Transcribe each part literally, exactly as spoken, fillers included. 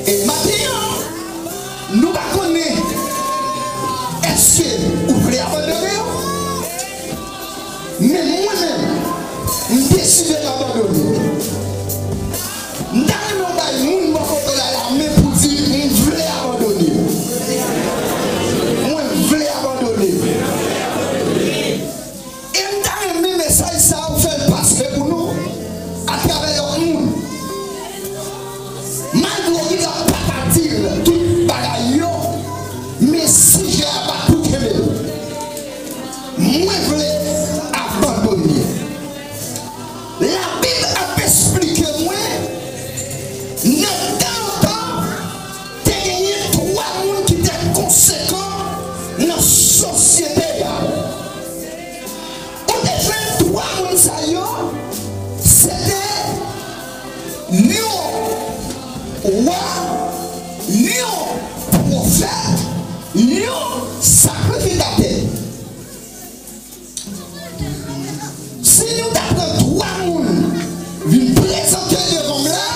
E maten an, nou pa konnen èske ou vle abandone yo, men mwen menm, m deside m abandone. M ta renmen w bay moun bò kote w la lamen pou di, "M vle abandone." Mwen vle abandone. E m ta renmen mesaj sa a ou fè l pase pou nou atravè lòt moun. Malgre w gentan pa ka di l tout bagay yo, men sijè a pa pou kenbe l. Mwen vle abandone. Labib ap esplike mwen, nan tan lontan, te genyen twa moun ki te konsekan nan sosyete a. Ou te jwenn twa moun sa yo, se te yon wa, yon pwofèt, yon sakrifikatè. Si nou ta pran twa moun vin prezante devan m la,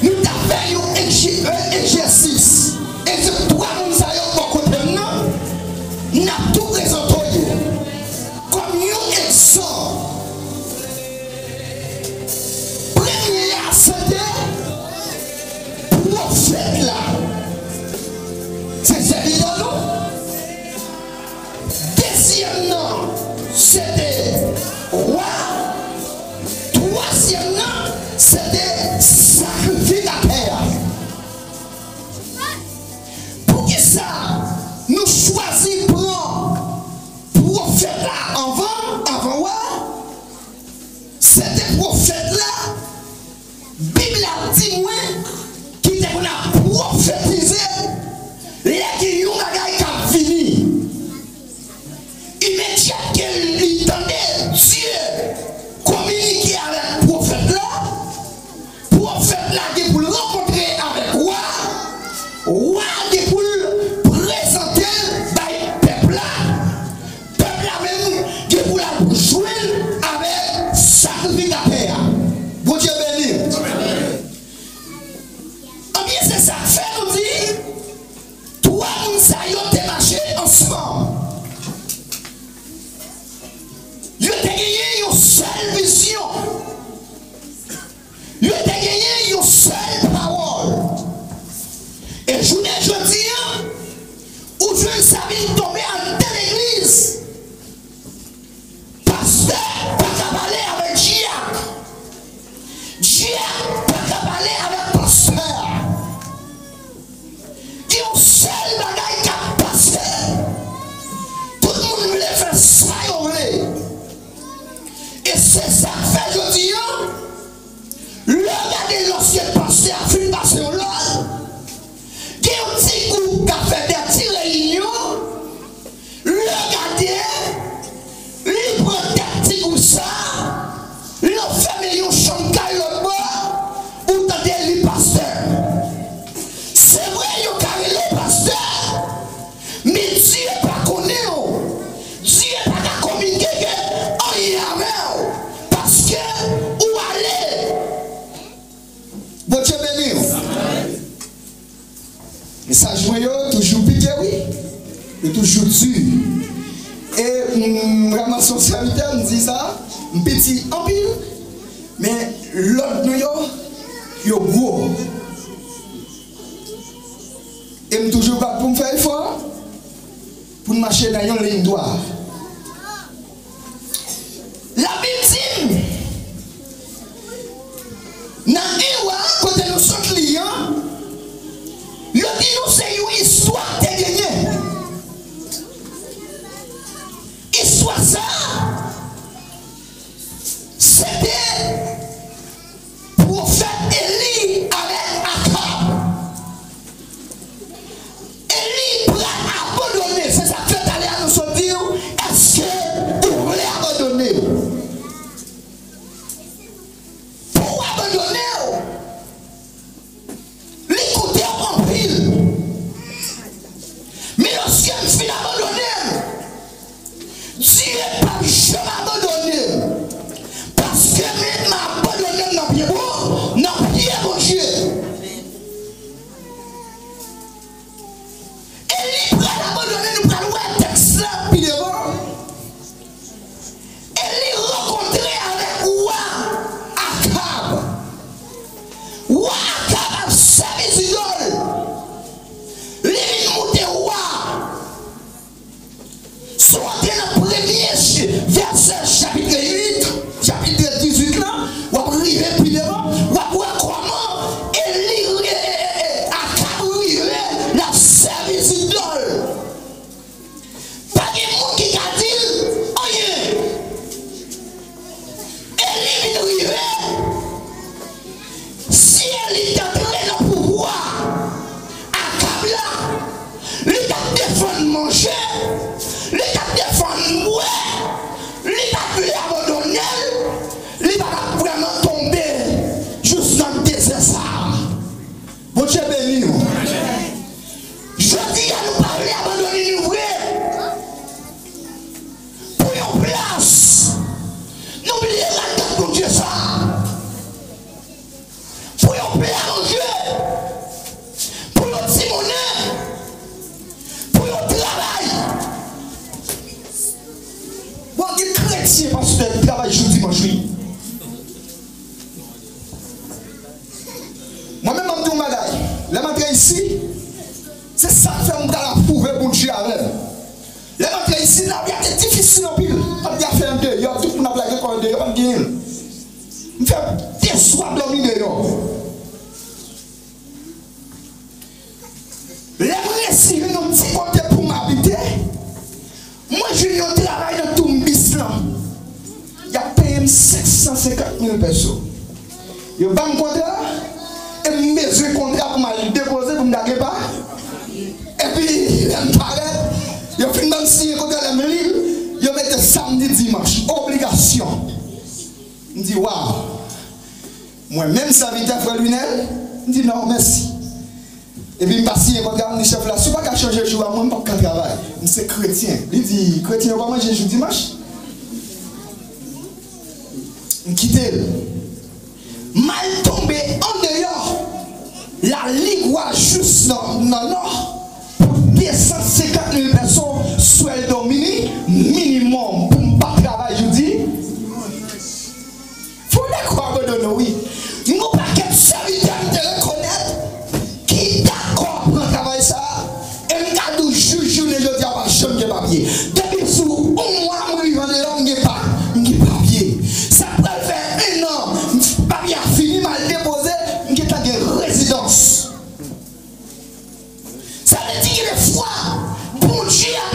nou ta fè yon egzè-, egzèsis. E se twa moun sa yo bò kote m nan, n ap tou prezante yo kòm yon egzanp. Premye a, se te pwofèt la. Se sèvitè nou. Dezyèm nan, se te wa. Twazyèm nan, se te sakrifikatè a. Poukisa nou chwazi pran pwofèt la anvan, anvan wa? Se te pwofèt la. Bib la di mwen ki te konn ap pwofetize lè gen yon bagay k ap vini. Imedyat ke li tande Dye kominike avèk pwofèt la, pwofèt la gen pou l rankontre avèk wa, wa gen pou l prezante l bay pèp la. Pèp la menm gen pou l al jwenn avèk sakrifikatè a. Bondye beni w. Ebyen, se sa k fè nou di, twa moun sa yo te mache ansanm. Yo te genyen yon sèl vizyon. Yo te genyen yon sèl pawòl. E jounen jodi a, ou jwenn sa vin tonbe anndan legliz. Pastè pa ka pale avèk dyak. Dyak pa ka pale avèk pastè. Gen yon sèl bagay k ap pase. Tout moun vle fè sa yo vle. E se sa k fè jodi a, lè w gade lòske pastè a fin pase yon lòd, gen yon ti gwoup k ap fè de ti reyinyon, lè w gade, li pran tèt ti gwoup sa, l al fèmen yon chanm kay lòt bò, ou tande li pastè. Se vre, yo ka rele w pastè, men Dye pa konnen w. Dye pa ka kominike anyen avè w, paske ou ale. Bondye beni w. Mesaj mwen yo toujou pike, wi. Yo toujou di. E m ranmase yon sèvitè, m di sa, m piti anpil, men lòd nou yo, yo gwo. E m toujou bat pou m fè efò pou n mache nan yon liy dwat. Labib di n, nan Ewa, kote nou sot li an, yo di nou se yon istwa k te genyen. Istwa sa a, se te pwofèt Eli avèk Akab. Eli pral abandone, se sa k fè talè a nou sot di w, Eli t antre nan pouvwa Akab la, li t ap defann manje, li t ap defann bwè, li t ap vle abandone l, li pa t ap vrèman tonbe jis nan dezè sa a. Bondye beni w. Jodi a, nou pa vle abandone nou vre. Pou yon plas, nou bliye rad Bondye sa a. Pou yon pla manje, pou yon ti monnen, pou yon travay. Bon, gen kretyen, pastè, k travay jou dimanch, wi. Mwen menm, m ap di yon bagay. Lè m antre isi, se sa k fè m pral apwouve Bondye avè m. Lè m antre isi, lavi a te difisil anpil. Pa t gen afè andeyò, tout moun ap lage kò andeyò, pa t genyen. M fè de swa dòmi deyò. Lè m resi jwenn yon ti kote pou m abite, mwen jwenn yon travay nan toumbis lan. Y ap peye m senk san senkant mil peso. Yo ban m kontra, e m bezwen kontra pou m al depoze pou m ta gen pa. Epi, lè m parèt, yo fin ban m siyen kontra, lè m li l, yo mete samdi, dimanch, obligasyon. M di, waw! Mwen menm, sèvitè frè Lunel, m di, non, mèsi. Epi m pa siyen kontra, m di chèf la, si w pa ka chanje jou a mwen, m p ap ka travay. M se kretyen. Li di, kretyen yo pa manje jou dimanch? M kite l. M al tonbe andeyò Laligwa jis nan, nan nò pou de san senkant mil peso, swèldo mini, minimòm, pou m pa travay jodi. Fò dakò abandone wi. Yon pakèt sèvitè m te rekonèt ki dakò pran travay sa a, e m ka di w jis jounen jodi a pa janm gen papye. Depi sou yon mwa m rive andeyò, m gen pa, m gen papye. Sa pral fè en an, papye a fini, m al depoze, m gentan gen rezidans. Sa vle di gen defwa Bondye ap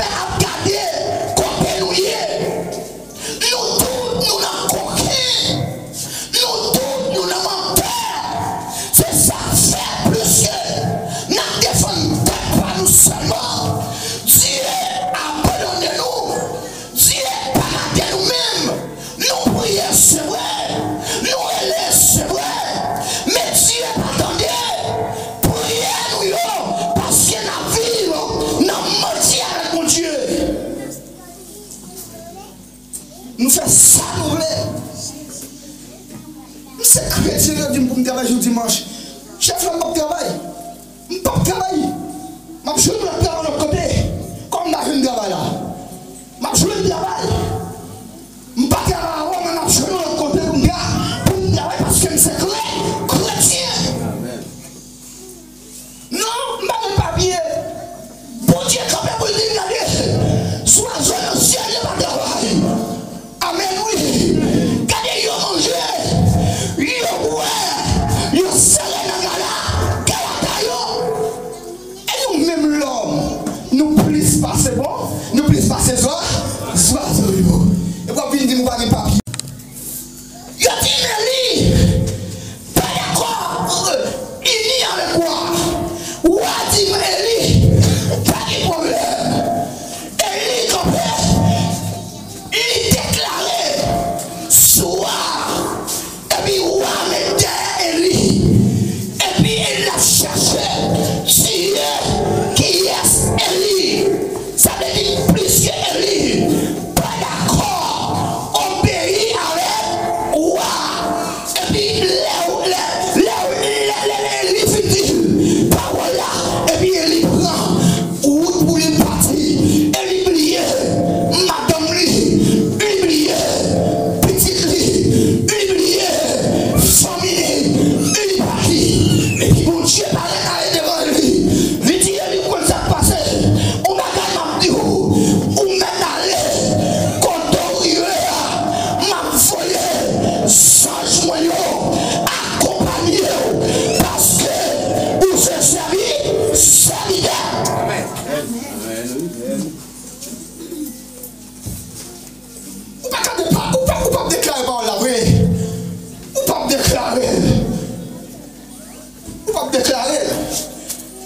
deklare l.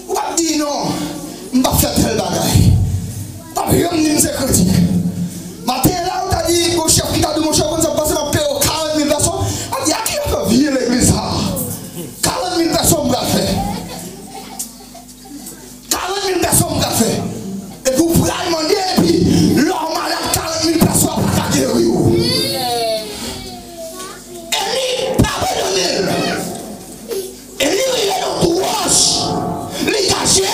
Ou p ap di non, m p ap fè tèl bagay. Ou p ap janm di m se kritik. Maten an la, ou ta di, gon chèf ki ta di w, monchè, ou konn sa k pase, m ap peye w karant mil pèso. Ap di, a ki afè vye legliz sa a? Karant mil pèso m pral fè. Karant mil pèso m pral fè. Epi w pral mande, epi lè w malad, karant mil pèso a pa ka geri w. Eli pa abandone l. Eli rive nan twòch. Li kache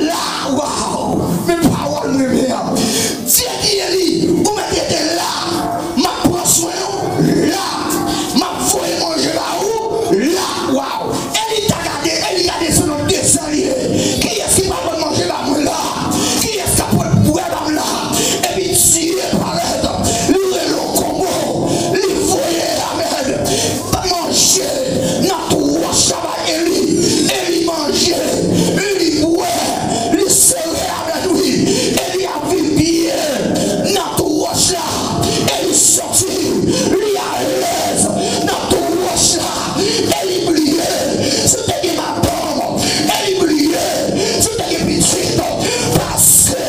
la. Waw! Men pawòl m renmen an. Dye di Eli, ou mèt rete la. M ap pran swen w la. M ap voye manje ba ou la. Waw! Eli ta gade, Eli gade se nan dezè li ye. Kiyès ki pral pote manje ba mwen la? Kiyès k ap pote bwè ba m la? Epi Dye parèt, li rele yon kongo, li voye, amèn, manje nan twòch la bay Eli. Eli manje, li bwè, li sere avèk li. Eli ap vin byen nan twòch la. Eli soti, li alèz nan twòch la. Eli bliye si l te gen madanm. Eli bliye si l te gen pitit. Paske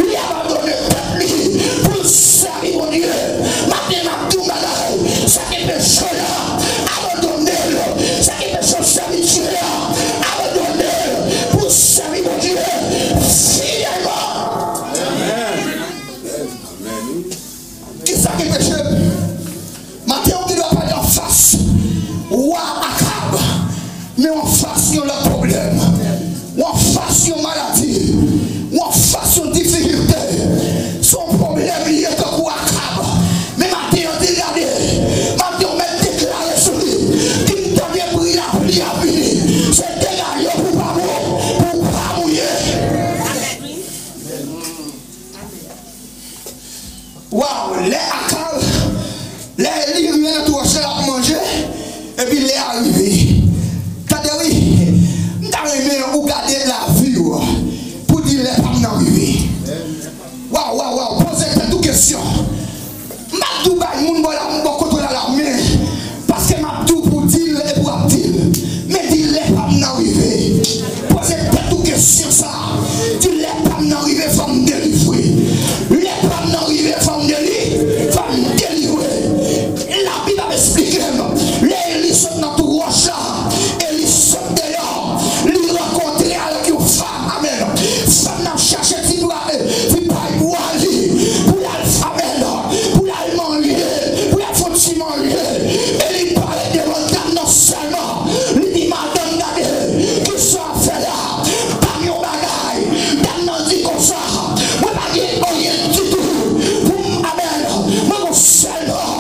li abandone tèt li pou l sèvi Bondye. Maten, m ap di w bagay. Sa ki peche w la, abandone l. Sa ki peche w, sèvi Dye a, abandone l pou w sèvi Bondye fidèlman. Kisa ki peche m? Maten, ou te dwe pale anfas wa Akab. Men w anfas yon lòt pwoblèm. W anfas yon maladi. W anfas yon difikilte. Se yon pwoblèm li ye tankou Akab. Men maten an, di l gade. Maten, ou mèt deklare sou li. Di m tande bri lapli ap vini. Se degaje w pou w pa mou-, pou w pa mouye. Waw, lè Akab, lè li rive nan twòch la, l ap manje, epi lè a rive. Tande wi, m ta renmen ou gade lavi w pou di lè pa m nan rive. Waw, waw, waw, poze tèt ou kesyon. M ap di w bay moun bò la, bò kote w la la, men Paske m ap di w pou w di l epi w ap di l. Men di lè pa m nan rive. Poze tèt ou kesyon sa a. Di lè pa m nan rive, fò m delivre. Lè pa m nan rive, fò m deli-, fò m delivre. Labib ap esplike m. Lè Eli sot nan twòch la, Eli sot deyò, li rankontre avèk yon fanm. Amèn. Fanm nan ap chache ti bwa, eh, ti pay bwa li pou l al, amèn, pou l al manje, pou l al fè yon ti manje. E li parèt devan dam nan sèlman. Li di, madanm, gade, kisa w ap fè la? Ban m yon bagay. Dam nan di konsa, mwen pa gen anyen ditou pou m, amèn. Mwen gon sèlman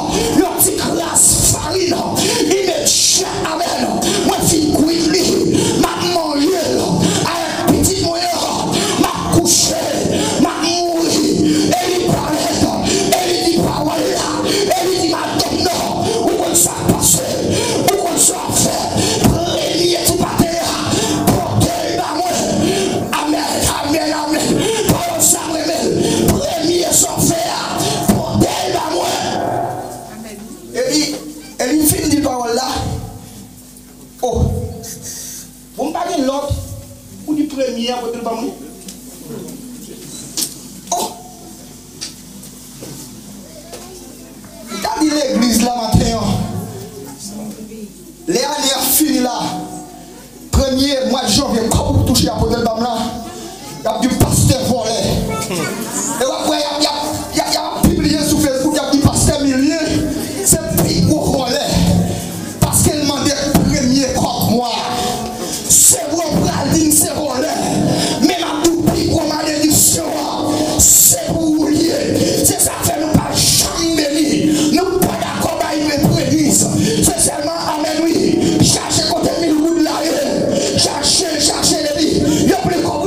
yon ti kras farin. Imedyatman, amèn, mwen fin kwit li, m ap manje l avèk pitit mwen an, m ap kouche, m ap mouri. Eli parèt, Eli di pawòl la, Eli di madanm nan, ou konn sa k pase, ou konn sa w ap fè, premye ti pate a, pote l ba mwen. Amèn, amèn, amèn. Pawòl sa m renmen l. Premye sa w fè a, pote l ba mwen. Epi, epi m fin di l pawòl la. Oh. Bon, m pa gen lòt. Ou di premye a pote l ba mwen. Oh. M ta di legliz la maten an. Lè ane a fini la. Premye mwa janvye, kòb ou touche a pote l ba m la, y ap di pastè vòlè. E w ap wè, y ap, y ap, y ap, y ap pibliye sou Facebook, y ap di pastè milye, se pi gwo vòlè. Paske l mande premye kòb mwa a. Se vre, w pral di m se vòlè. Men m ap di w pi gwo malediksyon an, se pou ou l ye. Se sa k fè nou pa janm beni. Nou pa dakò bay premye. Se sèlman amèn, wi. Chache kote mil goud la ye. Chache l, chache l, epi yo plen kò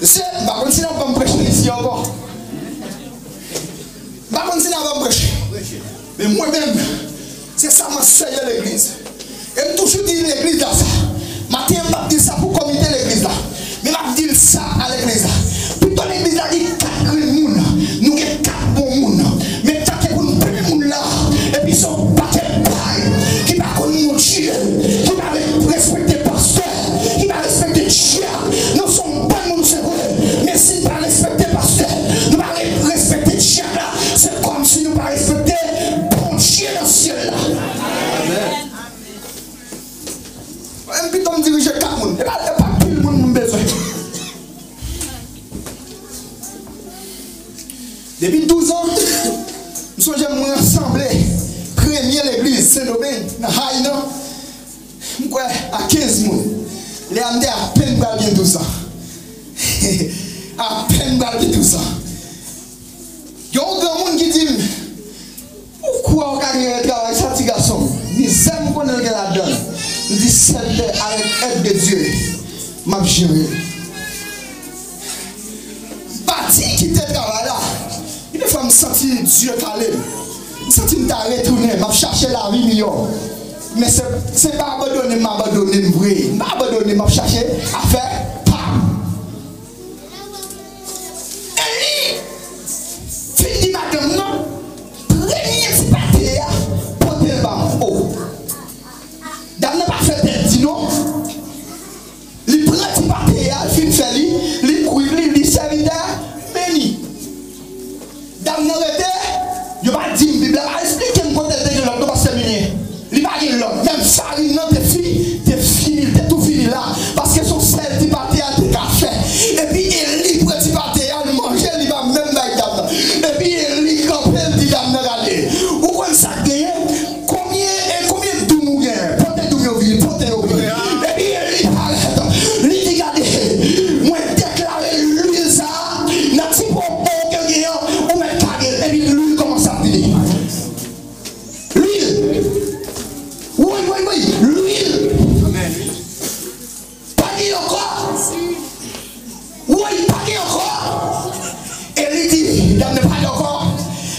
Mesye, m pa konn si n ap ban m preche isi ankò. M pa konn si n ap ban m preche. Men mwen menm, se sa mwen sèye legliz. E m toujou di legliz la sa. Maten an, m p ap di sa pou komite legliz la. Men m ap di l sa a legliz la. Pito legliz la gen kat grenn moun, nou gen kat bon moun. Men tanke pou n plen moun la, epi se yon pakèt bay ki pa konn Bondye, ki pa re-, respekte pastè, ki pa respekte dyak. Nou se yon bann moun, se vre. Men si n pa respekte pastè, nou pa re-, respekte dyak la, se kòmsi nou pa respekte Bondye nan syèl la. Amèn. Mwen menm pito m dirije kat moun. E pa, e pa pil moun m bezwen. Depi douz an, m sonje m ransanble premye legliz Sendomeng, nan Hay nan, m kwè a kenz moun. Lè a m te apèn pral gen douz an. Apèn pral gen douz an. Gen yon granmoun ki di m, "Ou kwè w ka genyen travay sa, ti gason m? Mizè m konnen l gen ladan l." M di, "Sèvitè, avèk èd de Dye, m ap jere l." M pati kite travay la. Gen defwa m santi Dye kale m. M santi m ta retounen, m ap chache lavi miyò. Men se, se pa abandone m abandone m vre. M pa abandone, m ap chache afè pa m. Eli fin di madanm nan, "Premye ti pate a, pote l ba m." O! Dam nan pa fè tèt di non. Li pran ti pate a, li fin fè li, li kwit li, li sèvitè, beni. Dam nan rete, yo pa di m, Bib la pa esplike m kote l te gen lòt non, pastè Milien. Li pa gen lòt. Menm farin nan te fi, te fini, te tou fini la. Paske se yon sèl ti pate a te ka fè. Epi Eli pran ti pate a, l manje, li pa menm bay dam nan. Epi Eli kanpe, l di dam nan, "Gade, ou konn sa k genyen? Konbyen, e konbyen doum ou genyen? Pote doum yo vini, pote yo vini." Epi Eli parèt, li di, "Gade, mwen deklare lwil sa a, nan ti popo ke w genyen an, ou mèt kage l." Epi lwil kòmanse ap vini. Lwil. Woy, woy, woy, lwil. Pa gen ankò. Woy, pa gen ankò. E li di, dam nan pa gen ankò.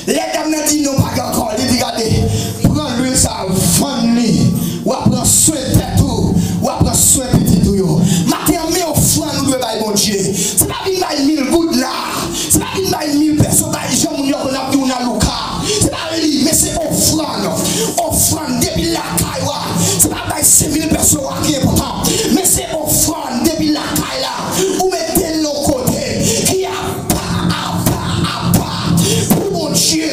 Lè dam nan di non, pa gen ankò, li di, "Gade, pran lwil sa a, vann li. W a pran swen tèt ou, w a pran swen pitit ou yo." Maten an, men ofrann ou dwe bay Bondye. Se pa vin bay mil goud la. Se pa vin bay mil peso, bay jan moun yo konn ap di w nan Louka. Se pa li, men se ofrann. Ofrann depi lakay ou a. Se pa bay senk mil peso a ki enpòtan, men se ofrann depi lakay la. Ou mete l yon kote ki apa, apa, apa pou Bondye.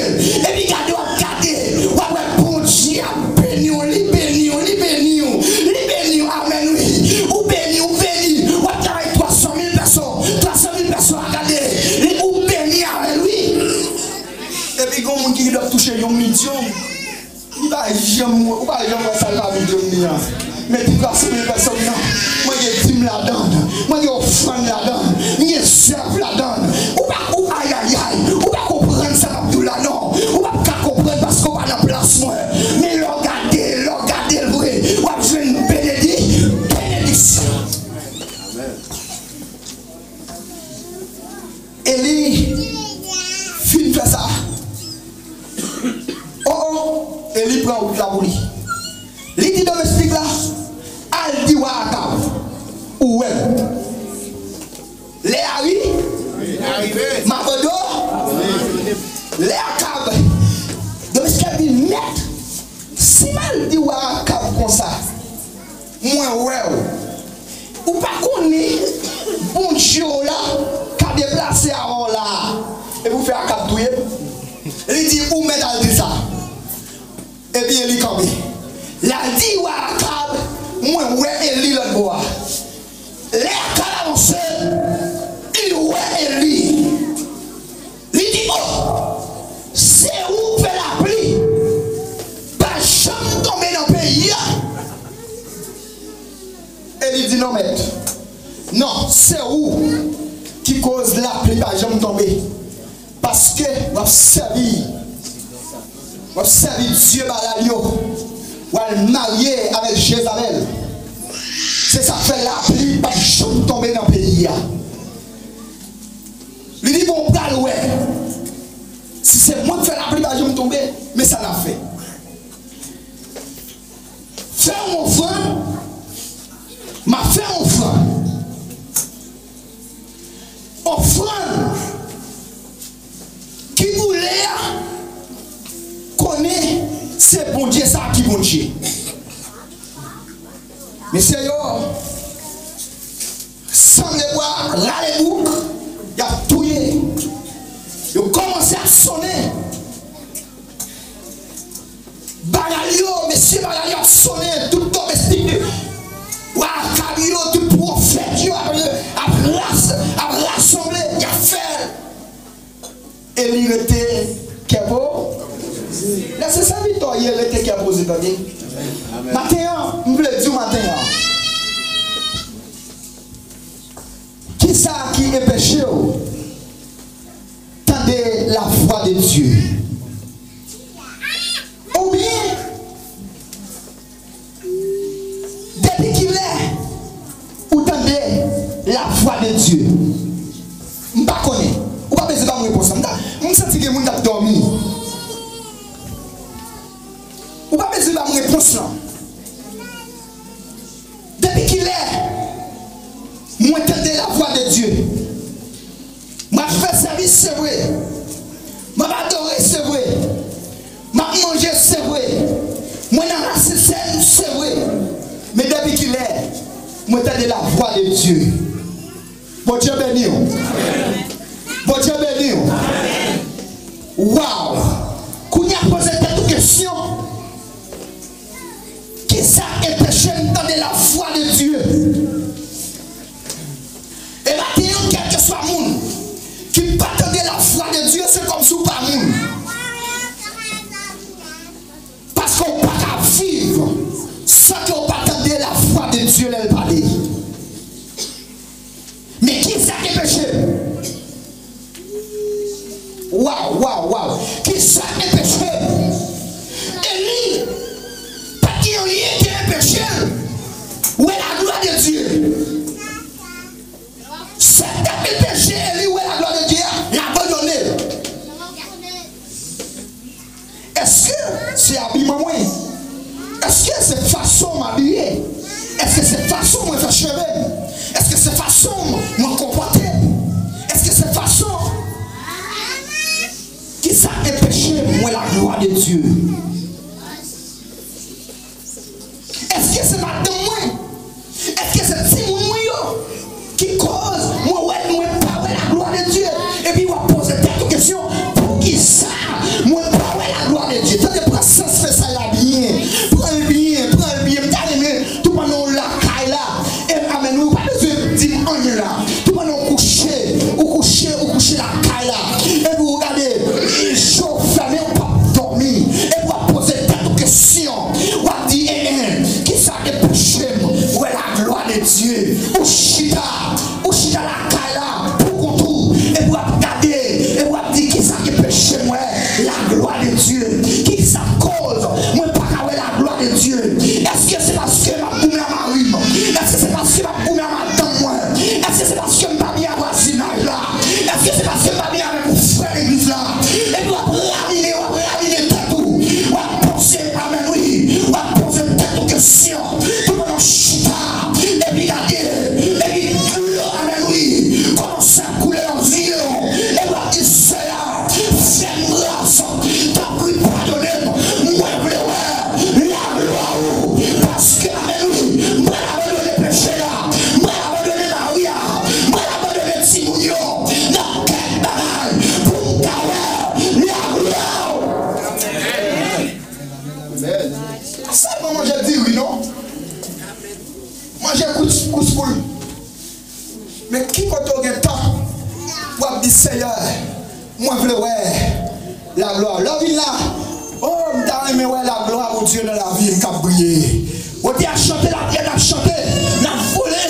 Epi gade, w ap gade, w ap wè Bondye ap beni w, li beni w, li beni w, li beni w. Amèn, wi. Ou beni, ou beni. W ap travay twa san mil peso, twa san mil peso a, gade, li, ou beni avè l, wi. Epi gen yon moun ki dwe touche yon milyon. Li pa janm, ou pa janm wè sa l pa vin jwenn li an. Men ti twa san mil pèsòn nan, mwen gen dim ladan l, mwen gen ofrann ladan l, m gen zèv ladan l. Ou pa, ou ayayay, ou pa konprann sa m ap di w la non. Ou p ap ka konprann paske w pa nan plas mwen. Men lè w gade, lè w gade l vre, w ap jwenn benedi-, benediksyon. Eli fin fè sa. O, o, Eli pran wout la pou li. Li di domestik la, "Al di wa Akab, ou wè m." Lè a ri-, mavando, lè Akab, domestik la di, "Mèt, si m al di wa Akab konsa, mwen wè w. Ou pa konnen Bondye w la ka deplase avè w la a. Epi w fè Akab touye m?" Li di, "Ou mèt al di sa." Epi Eli kanpe. L al di wa Akab, "Mwen wè Eli lòt bò a." Lè Akab avanse, li wè Eli. Li di, "O, se ou k fè lapli pa janm tonbe nan peyi a?" Eli di, "Non, mèt. Non, se ou ki koz lapli pa janm tonbe. Paske w ap sèvi, w ap sèvi dye Baal yo. W al marye avèk Jezabèl. Se sa k fè lapli p ap janm tonbe nan peyi a." Ofrann ki boule a, konnen se Bondye sa ki Bondye. Mesye yo sanble bwa, rale bouk, y ap touye. Yo kòmanse ap sonnen. Bagay yo, mesye, bagay yo ap sonnen, tout domestik, wa kab yo, tout pwofèt yo ap, ap ras-, ap rasanble, y ap fè. Eli rete kè po-, lè se sèvitè w ye, rete kè poze, tande. Maten an, m vle di w maten an, kisa ki enpeche w tande lavwa de Dye? Oubyen, depi kilè ou tande lavwa de Dye? M pa konnen. Ou pa bezwen ban m repons lan. M ta, m santi gen moun k ap dòmi. Ou pa bezwen ban m repons lan. Depi kilè mwen tande lavwa de Dye? M ap fè sèvis, se vre. M ap adore, se vre. M ap manje, se vre. Mwen nan rasensemenn, se vre. Men depi kilè mwen tande lavwa de Dye? Bondye beni w. Bondye beni w. Waw! Kounye a poze tèt ou kesyon. Kisa k enpeche m tande lavwa de Dye? E maten an, kèlkeswa moun ki pa tande lavwa de Dye, se kòmsi w pa moun. Paske w pa ka viv san ke w pa tande lavwa de Dye lè l pale. Men kisa k enpeche m? Waw, waw, waw. Kisa k enpeche m? Eli pa t gen anyen ki enpeche l wè laglwa de Dye. Sa k t ap enpeche Eli wè laglwa de Dye a, l abandone. Èske se abiman mwen? Èske se fason m abiye? Èske se fason mwen fè cheve m? Èske se fason mwen konpòte m? Èske se fason? Kisa k enpeche m wè laglwa de Dye? Èske se madanm mwen? Èske se timoun mwen yo ki koz mwen wè, mwen pa wè laglwa de Dye? Epi w ap poze tèt ou kesyon, poukisa mwen pa wè laglwa de Dye? Tande, pran sans mesaj la byen, pran l byen, pran l byen. M ta renmen, tou pandan w lakay la, e, amèn, wi, ou pa bezwen di m anyen la. Tou pandan w kouche, ou kouche, ou kouche lakay la, epi w gade, je w fèmen, ou p ap dòmi, epi w ap poze tèt ou kesyon, w ap di, en, en, kisa k enpeche m wè laglwa de Dye? Ou chita, ou chita lakay la pou kont ou, epi w ap gade, epi w ap di, kisa k enpeche m wè laglwa de Dye? Kisa k koz mwen pa ka wè laglwa de Dye? Èske se paske m ap goumen a mari m? Èske se paske m ap goumen a madanm mwen? Èske se paske m pa byen a vwazinaj la? Èske se paske m pa byen avèk yon frè legliz la? Epi w ap ramine, w ap ramine tèt ou. W ap poze, amèn, wi. W ap poze tèt ou kesyon. Tou pandan w chita, epi gade, epi dlo, amèn, wi, kòmanse ap koule nan zye w. Epi w ap di, Seyè, fè m gras. Tanpri, padone m. Mwen vle wè laglwa ou. Paske, amèn, wi, m pral abandone peche a. M pral abandone mari a. M pral abandone timoun yo. Nan kèk bagay pou m ka wè laglwa ou. Amèn. Pa sèlman manje diri, non. Manje kous, kous poul. Men ki kote w gen tan pou w ap di, Seyè, mwen vle wè laglwa w? Lè w vin la, o, m ta renmen wè laglwa Bondye nan lavi m k ap briye. Wote ap chante, lapyè n ap chante, n ap vole.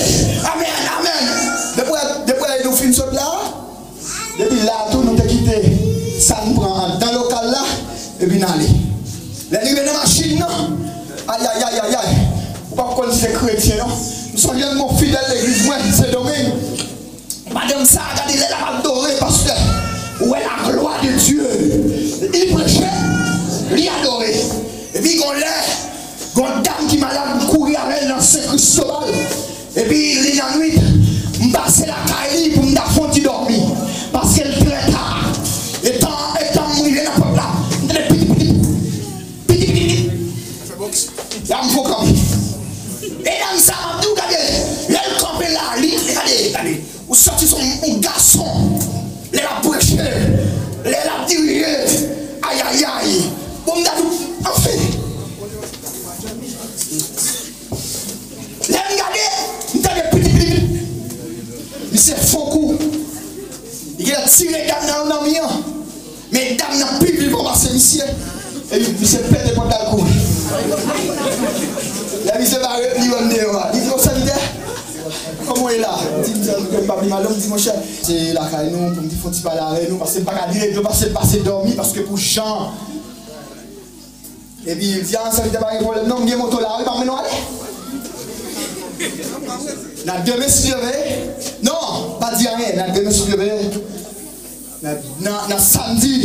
Amèn, amèn. Depi, depi nou fin sot la, depi la tou, nou te kite sa n pran anndan lokal la, epi n ale. Lè n rive nan machin nan, ayayayayay, ou p ap konn si se kretyen, non. M sonje yon fidèl legliz mwen, Sendomeng. Madanm sa a, gade lè l ap adore pastè, ou wè laglwa de Dye. Li preche, li adore. Epi gon lè, gon dam ki malad, m kouri avè l nan Sen Kristobal. Epi li nan nwit, m pase lakay li pou m ta fè yon ti dòmi. se yon, yon gason. Lè l ap preche, lè l ap dirije, ayayay. Bon, m ta di, anfen. Lè m gade, m tande piti piti. Misye fon kou. Li gentan tire dam nan nan mi an. Men dam nan pi vivan pase misye. Epi misye pete pòt la l kouri. Lè misye bare, li wè m deyò a. Li di, "O sèvitè, kòman w ye la?" M di, "M sèvitè, m pa pi mal non." M di, "Monchè, se lakay nou, pou m te fè yon ti pale avè nou, paske m pa ka dire dlo, paske m pase dòmi, paske pou jan." Epi li di, "A, sèvitè, pa gen pwoblèm non, m gen moto la wi, m ap mennen w ale." Nan demen, si Dye vle. Non, pa di anyen, nan demen, si Dye vle. Nan, nan, nan samdi,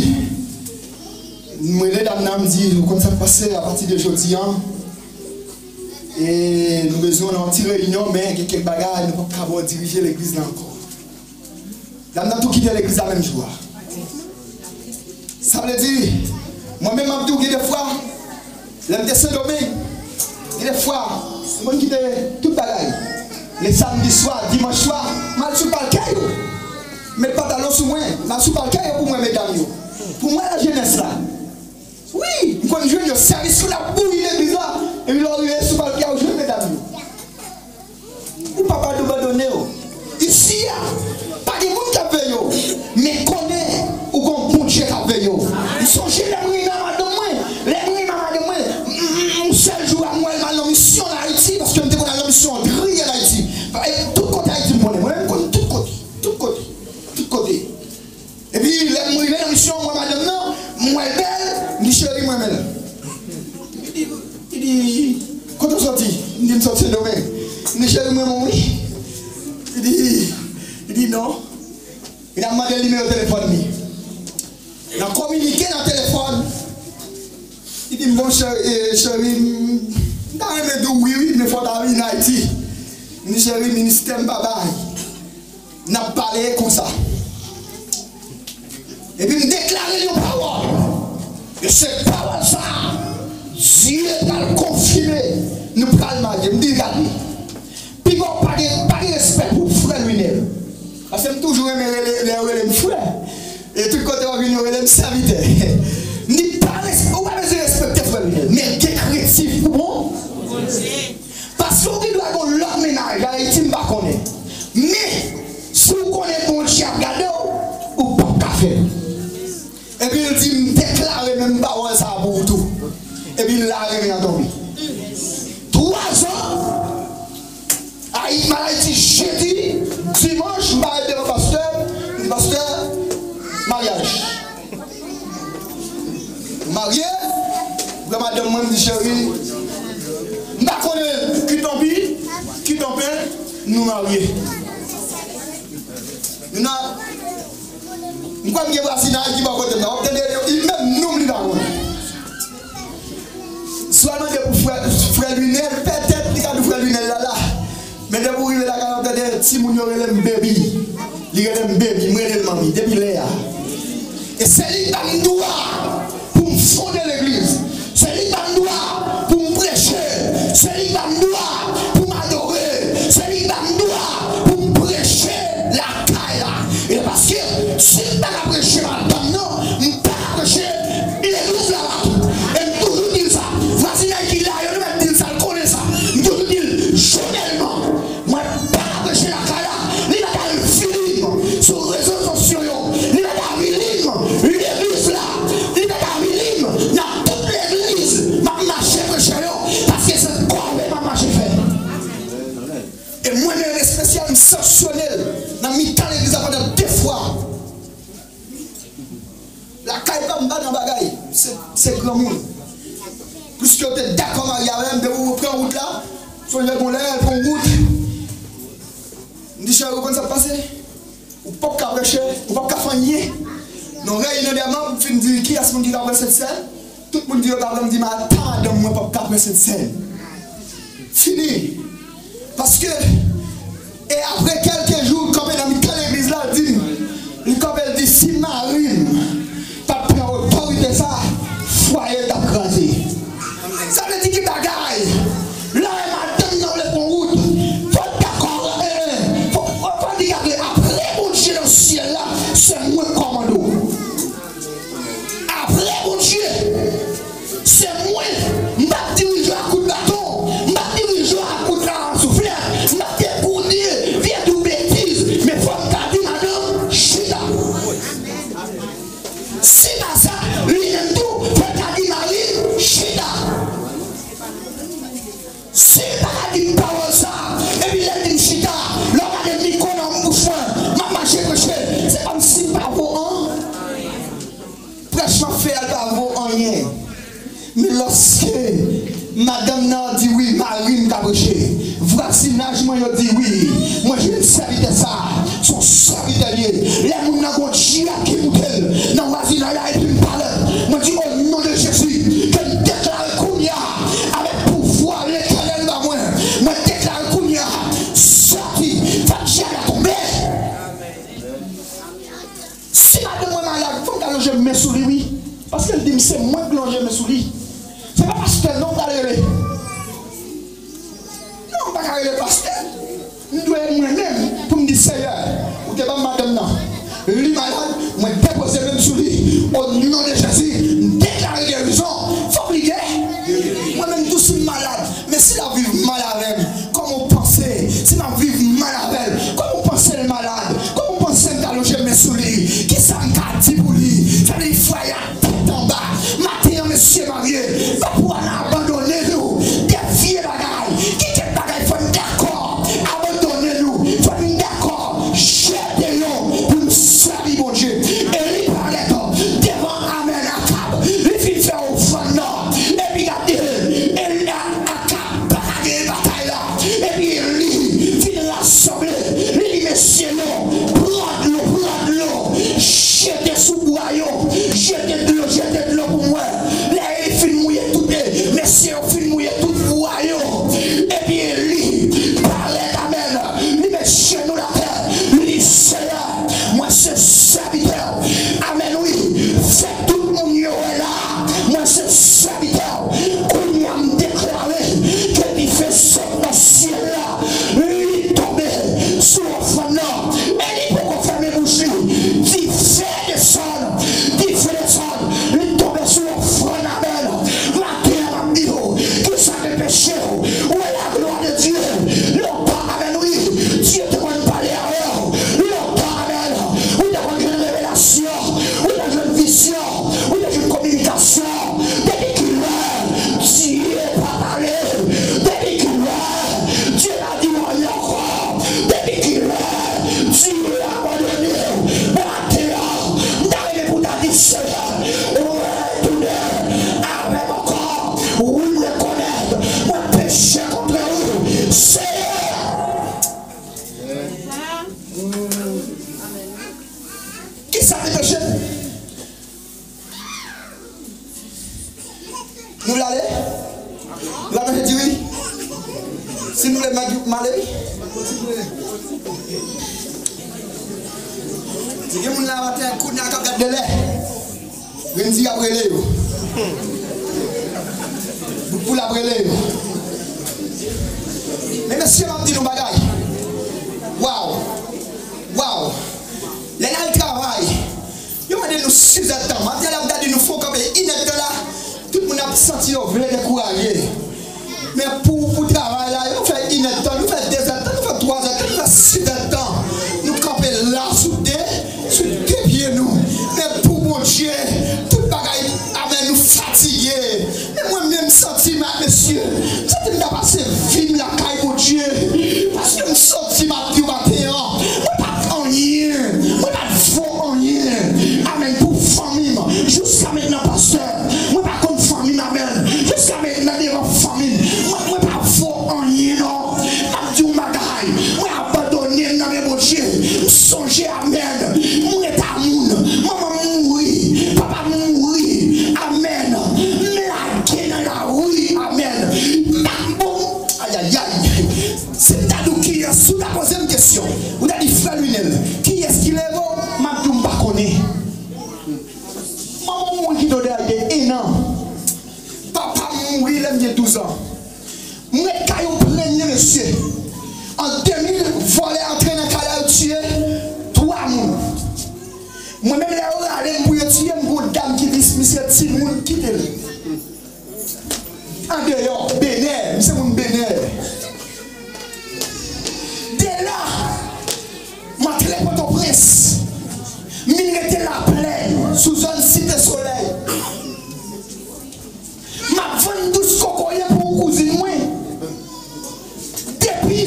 m rele dam nan, m di, "Ou konn sa k pase, apati de jodi a, e nou bezwen w nan yon ti reyinyon, men gen kèk bagay, nou p ap ka ba w dirije legliz la ankò." Dam nan tou kite legliz la menm jou a. Sa vle di, mwen menm m ap di w, gen de fwa, lè m te Sendomeng, gen de fwa, m konn kite tout bagay. Le samdi swa, dimanch swa, m al sou palkè yo. M met pantalon sou mwen, m al sou palkè yo pou mwen medam yo. Pou mwen lajenès la. Wi, m konn jwenn yo, sèvis yo l ap bouyi legliz la. Epi lè w rive sou palkè a, ou jwenn medam yo. Ou papa abandone w. Isi a, pa gen moun k ap veye w. Men konnen ou gon Bondye k ap veye w. M sonje lè m renmen madanm mwen. Lè m renmen madanm mwen, m, m, m, yon sèl jou a, m wè l m al nan misyon an Ayiti, paske m te konn al nan misyon an, triye an Ayiti. E tout kote Ayiti m konnen. Mwen menm m konn tout kote. Tout kote. Tout kote. Epi lè m rive nan misyon, m wè madanm nan, m wè l bèl, m di, "Cheri, m renmen l." Li di, li di, "Kote w soti?" M di, "M soti Sendomeng." M di, "Cheri, m renmen w wi." Li di, li di, "Non." Li ap mande nimewo telefòn li. Nan kominike nan telefòn, li di m, "Bon, cheri, eh, cheri, m, m ta renmen di w wi, wi, men fò w ta vin Ayiti." M di, "Cheri, ministè m pa bay." N ap pale konsa. Epi m deklare yon pawòl. E se pawòl sa a, Dye pral konfime, nou pral marye. M di, "Gade, piga w pa gen, pa gen respè pou frè Lwinèl." Paske m toujou renmen rele, lè yo rele m frè. E tout kote yo vin, yo rele m sèvitè. M di, "Pa res-, ou pa bezwen respekte frè Lwinèl, men gen krentif pou Bondye." Paske ou gen dwa gen yon lòt mennaj Ayiti, m pa konnen. Men, si w konnen Bondye ap gade w, ou p ap ka fè l. Epi l di, "M deklare menm pawòl sa a pou ou tou." Epi l lage men an tonbe. Twa zan, Ayiti, m al Ayiti jedi, dimanch, m parèt devan pastè, m di, "Pastè, maryaj." M marye, m pran madanm mwen, m di, "Cheri, m pa konnen ki tonpi, ki tonpen, nou marye." Nou nan, m kwè m gen vwazinay ki bò kote m nan. W ap tande, menm non m li pa konnen. Si w al mande pou frè, frè Lwinèl, petèt li ka di w frè Lwinèl la la. Men depi w rive lakay la, w tande timoun yo rele m baby. Li rele m baby, m rele l manmi, depi lè a. E se li k ban m dwa pou m fonde legliz. Se li k ban m dwa pou m preche. Se li k ban m dwa pou m adore. Se li k ban m dwa pou m preche lakay la. E paske si m pa ka preche madanm nan, m pa ka preche legliz la la tou. E m toujou di l sa. Vwazinay ki la yo, nou mèt di l sa, l konnen sa. M toujou di l, Jonèlman, mwen pa ka preche lakay la, li mèt al vili m sou rezo sosyo yo, li mèt al vili m legliz la, li mèt al vili m nan tout legliz m ap mache preche yo, paske se kòve m ap mache fè. E mwen menm espesyal, m sanksyone l nan mitan legliz la pandan de fwa. Lakay pa m pa nan bagay, se, se granmoun. Pliske yo te dakò marye avè m, depi w pran wout la, sonje gon lè l pran wout. M di, "Cheri, ou konn sa k pase? Ou p ap ka preche, ou p ap ka fè anyen." Nan reyinyon dè manm, m fin di, "Kiyès moun ki ka pran Sentsèn?" Tout moun di yo ta pran, m di, "Madanm mwen p ap ka pran Sentsèn." Fini. Paske, e apre kèlke jou, l kanpe nan mitan legliz la, l di m, li kanpe, l di, "Si mari m pa t pran otorite sa a, fwaye l t ap kraze." Sa vle di ki bagay? Lè madanm nan vle pran wout, fò l dakò, eh, eh, fò, fò, fò l di gade apre Mwen, yo di wi. Mwen, jwenn sèvitè sa a, se yon sèvitè l ye. Lè moun nan gon djab ki moute l nan vwazinay la epi m pale, mwen di, o non de Jezi, ke m deklare kounye a, avèk pouvwa Letènèl ba mwen, mwen deklare kounye a, sòti, fè djab la tonbe. Si madanm mwen malad, fò m ta lonje men sou li, wi. Paske l di m se mwen k lonje men sou li. Se pa pastè non m pral rele. Non, m pa ka rele pastè. M dwe mwen menm pou m di, Seyè, ou te ban m madanm nan. Li malad, mwen depoze men m sou li. O non de Jezi, m deklare gerizon. Fòk li geri. Mwen menm tou si m malad, men si l ap viv mal avè m, kòman w panse? Si m ap viv mal avè l, kòman w panse l malad? Kòman w panse m ta lonje men sou li? Kisa m ka di pou li? Sa vle di fwa y ap tèt anba. Maten an, mesye marye, pa pou ann abandone nou. De vye bagay. Ki kèk bagay fò n dakò abandone nou? Fò n dakò jete yo pou n sèvi Bondye. Eli parèt devan, amèn, Akab. Li fin fè ofrann nan. Epi gade, Eli, Akab pa ka genyen batay la. Epi Eli fin rasanble. Li di mesye yo, pran dlo, pran dlo, jete sou bwa yo, jete dlo, jete dlo pou mwen. Lè Eli fin mouye tout, mesye yo fin mouye tout bwa yo. Epi Eli parèt, amèn. Li met jenou l atè. Li di, Seyè, mwen se sèvitè w. Amèn, wi. Fè tout moun yo wè la. Mwen se sèvitè w. Kounye a, m deklare ke dife sot nan syèl la, li tonbe sou ofrann nan. Eli poko fèmen bouch li. Dife desann. Dife desann. Li tonbe sou ofrann, amèn. Maten an, m ap di w, kisa k anpeche w wè laglwa de Dye? Lontan, amèn, wi, Dye te konn pale avè w. Lontan, amèn, ou te konn jwenn revelasyon, ou te jwenn vizyon, ou te jwenn kominikasyon. Depi kilè Dye pa pale? Depi kilè Dye pa di w anyen ankò? Depi kilè Dye abandone w? Maten an, m ta renmen pou w ta di, Seyè, retounen avè m ankò. Wi, m rekonèt mwen peche kont ou, Seyè. Kisa te peche? Nou vle ale? Nou vle manje diri? Si nou vle manje, m ale wi. Si gen moun la maten, kounye a k ap gad de lè. Renn diri ap rele yo. Bout poul ap rele yo. Men mesye, m ap di nou bagay. Waw. Waw. Lè n al travay, yo mande nou sizèdtan. Maten la, m ta di nou fò w kanpe inèdtan la. Tout moun ap santi yo vle dekouraje. Men pou, pou travay la, nou fè inèdtan, nou fè dezèdtan, nou fè twazèdtan, nou fè sizèdtan. Nou kanpe la sou de, sou de pye nou. Men pou Bondye, tout bagay, amèn, nou fatige. Men mwen menm, m santi m, mesye, m santi m ta pase vi m lakay Bondye. Paske m santi m ap di w maten an, mwen pa t anyen, mwen pa t vo anyen. Amèn. Pou fanmi m, jiska mentnan, pastè, mwen pa konn fanmi m, amèn. Jiska mentnan, devan fanmi m, mwen, mwen pa vo anyen, non. M ap di w yon bagay, mwen abandone m nan men Bondye. M sonje, amèn, mwen pa moun. Manman m mouri, papa m mouri, amèn. M lage nan lari, amèn. M pa bon. Ayayay. Si m ta di w kiyès, si w ta poze m kesyon, ou ta di, Frè Lunel, kiyès ki leve w? M ap di w m pa konnen. Manman m mouri kite w de laj de en an. Papa m mouri lè m gen douz an. M ret kay yon premye mesye. An de mil, vòlè antre nan kay la, yo tiye twa moun. Mwen menm, lè yo rale m pou yo tiye m, gon dam ki di misye timoun, kite l. Andeyò, Benè, m se moun Benè. De la, m antre Pòtoprens. M vin rete Laplèn, sou zòn Site Solèy. M ap vann dous kokoye pou yon kouzin mwen. Depi,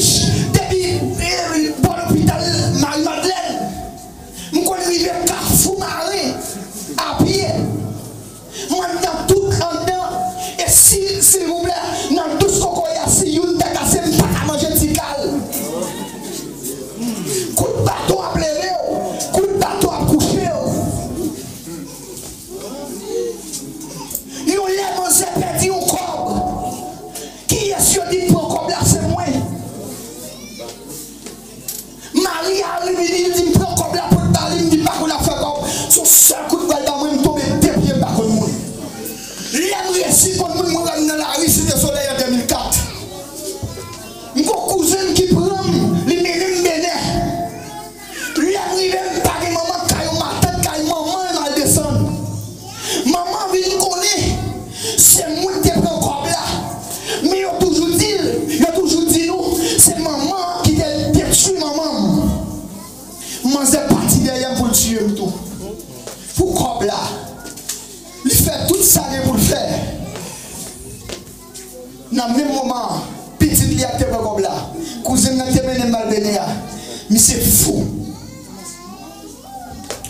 depi, eh, bò lopital Mari Madlèn. M konn rive Kafou Maren a pye. Mwen nan tout anndan. E si, silvouplè, nan dous kokoye a, si youn ta kase, m pa ka manje ti kal.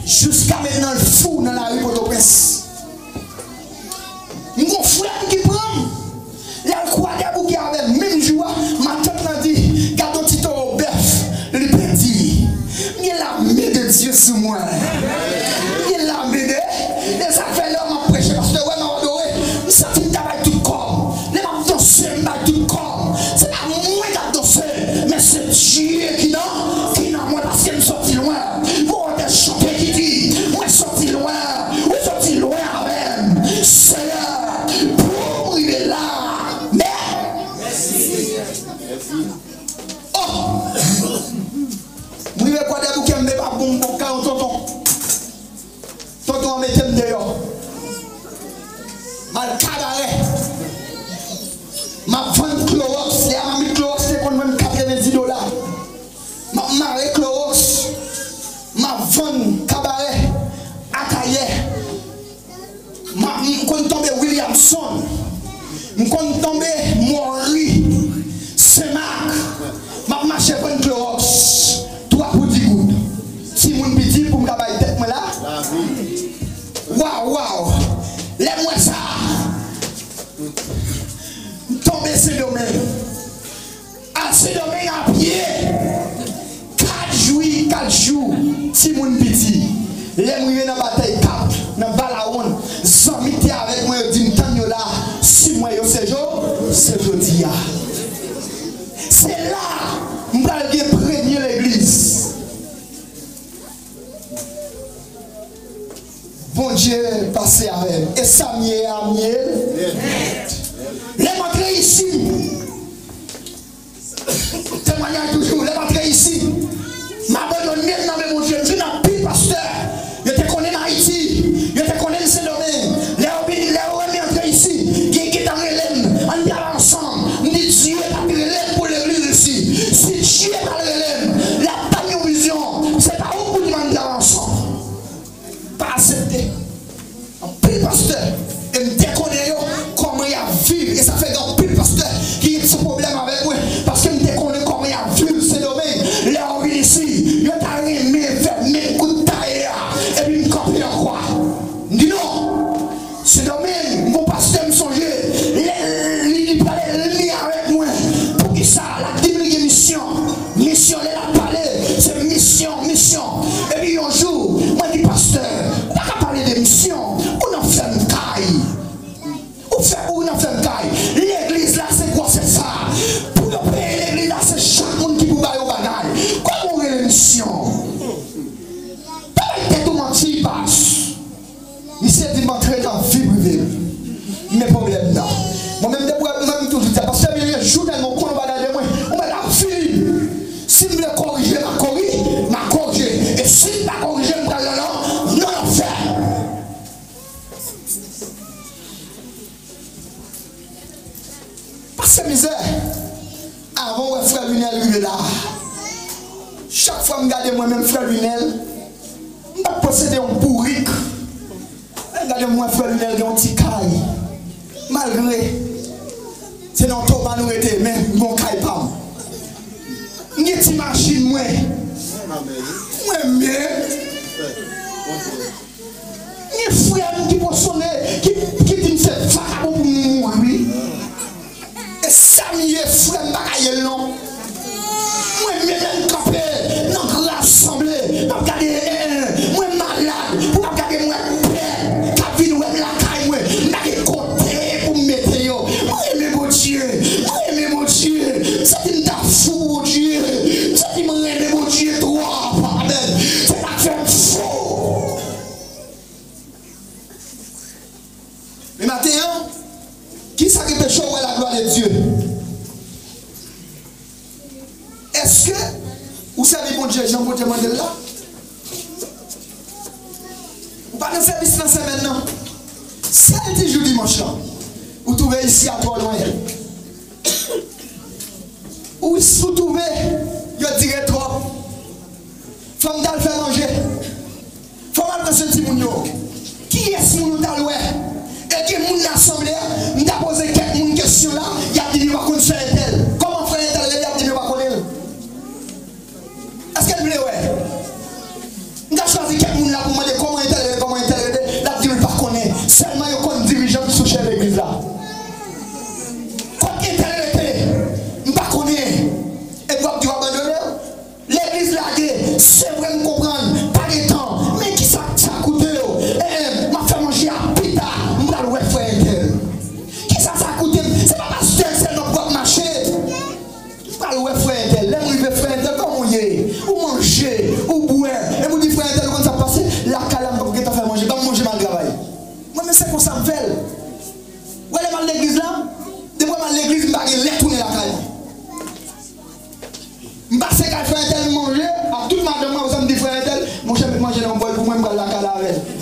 Jiska mentnan, l fou nan lari Pòtoprens. M gon frè m ki pran m. L al Kwadèboukè avè m. Menm jou a, matant lan di, "Gade yon ti towo bèf, li pèdi." M gen lame de Dye sou mwen. M gen lame de, e sa k fè lè m ap preche, pastè, wè m ap adore, m santi m ta bay tout kò m. Lè m ap danse, m bay tout kò m. Se pa mwen k ap danse, men se Dye ki nan, ki nan mwen, paske m sòti lwen. Gon lòt chante ki di, "Mwen sòti lwen, ou sòti lwen avè m." Seyè, pou m rive la, men oh! M rive Kwadèboukè, m beba bon, m bon kay yon tonton. Tonton an mete m deyò. M al Kabarè. M ap vann klowòks. Lè a mamit klowòks te konn vann katrevenndis dola. M ap mare klowòks. M ap vann Kabarè, Akayè. M ap, m konn tonbe Williamson. M konn tonbe Mòri, Senmak. M ap mache vann klowòks. Twa pou di goud. Timoun piti pou m ka bay tèt mwen la. Waw, waw. Lè m wè sa, m tonbe Sendomeng. Al Sendomeng a pye. Kat jou, kat jou, timoun piti. Lè m rive nan Batèy Kap, nan Balawonn, zanmi k te avèk mwen yo di m tann yo la, si m wè yo se jo, se jodi a. Se la m pral gen premye legliz. Bondye pase avè m. E sa m ye a, m ye. Lè m antre isi, temwanyaj toujou, lè m antre isi, m abandone m nan men Bondye. M jwenn anpil pastè. Yo te konnen m Ayiti. Yo te konnen m Sendomeng. Lè yo vin, lè yo wè m antre isi, gen, gentan rele m. Ann pral ansanm. M di Dye pa t rele m pou legliz isi. Si Dye t al rele m, l ap tann yon vizyon. Se pa ou pou di m ann pral ansanm. Pa aksepte. Anpil pastè, e m te konnen yo, kòman y ap viv, e sa fè gen anpil pastè ki gen ti pwoblèm avèk mwen, paske m te konnen kòman y ap viv Sendomeng. Lè yo vin isi, yo ta renmen fè menm kout taye a, epi m kanpe ankò. M di non. Sendomeng, m gon pastè m sonje, lè li, li pale, li avèk mwen. Poukisa? L ap di m li gen misyon. Misyon, lè l ap pale, se misyon, misyon. Epi yon jou, mwen di, "Pastè, ou pa ka pale de misyon. Ou nan fèm kay. Ou fè, ou nan fèm kay. Legliz la, se gwosè sa. Pou yo peye legliz la, se chak moun ki pou ba yo bagay. Kòman ou rele misyon?" Pa bay tèt ou manti, pas. Misye di m antre nan vi prive m. Men pwoblèm nan. Mwen menm depi w wè mwen, m toujou di sa. Pastè Emilien, jounèlman, ou konn yon bagay de mwen. Ou mèt ap fini. Si m vle korije, m a kori-, m a korije. E si m pa korije, m pral nan, nan, nan lanfè. Pase mizè. Avan w wè frè Lunel rive la. Chak fwa m gade mwen menm frè Lunel, m pa t posede yon bourik. Lè m gade m wè frè Lunel gen yon ti kay. Malgre se nan Toba nou rete, men m gen yon kay pa m. M gen ti machin mwen. Mwen menm. Gen frè m ki pwosone, ki, ki di m se vakabon pou m mouri, wi. E sa m ye, frè m, pa ka ye l non. Mwen menm lè m kanpe nan gran asanble, m ap gade, eh, eh, mwen malad, pou m ap gade mwen pè k ap vin wè m lakay mwen, m pa gen kote pou m mete yo. Mwen renmen Bondye, mwen renmen Bondye. M santi m ta fou pou Bondye. M santi m renmen Bondye twòp. Amèn. Se sa k fè m fou. Men maten an, kisa ki peche w wè laglwa de Dye? Èske ou sèvi Bondye jan Bondye mande l la? Ou pa nan sèvis nan semèn nan. Sèl ti jou dimanch lan, ou twouve isi a twò lwen. Ou, ou twouve yo dire twòp. Fò m t al fè manje. Fò m al pran swen timoun yo. Kiyès moun ou t al wè? E gen moun nan asanble a, m ta poze kèk moun kesyon la, y ap di m yo pa konn frè entèl. Kòman frè entèl rele, y ap di m yo pa konnen l? Èske n vle wè? M ta chwazi kèk moun la pou mande kòman entèl rete, kòman entèl rete, l ap di m l pa konnen. Sèlman yo konn dirijan ki sou chèf legliz la. Kot entèl rete? M pa konnen. Epi w ap di w abandone? Legliz lage, se vre m konprann, pa gen tan, men kisa sa koute w? E, e, m ap fè manje a pita, m pral wè frè entèl. Kisa sa koute m? Se pa pastè sèlman pou w ap mache. M pral wè frè entèl. Lè m rive, frè entèl, kòman w ye? Ou manje, ou bwè. Epi w di frè entèl, ou konn sa k pase? Lakay la, m poko gentan fè manje. Ban m manje, m al travay. Mwen menm, se konsa m fè l. Ou wè lè m al legliz la? Depi m al legliz, m pa gen lè tounen lakay mwen. M pase kay frè entèl, m manje ak tout madanm mwen, apre sa m di frè entèl, monchè, met manje nan yon bòl pou mwen, m pral lakay la avè l.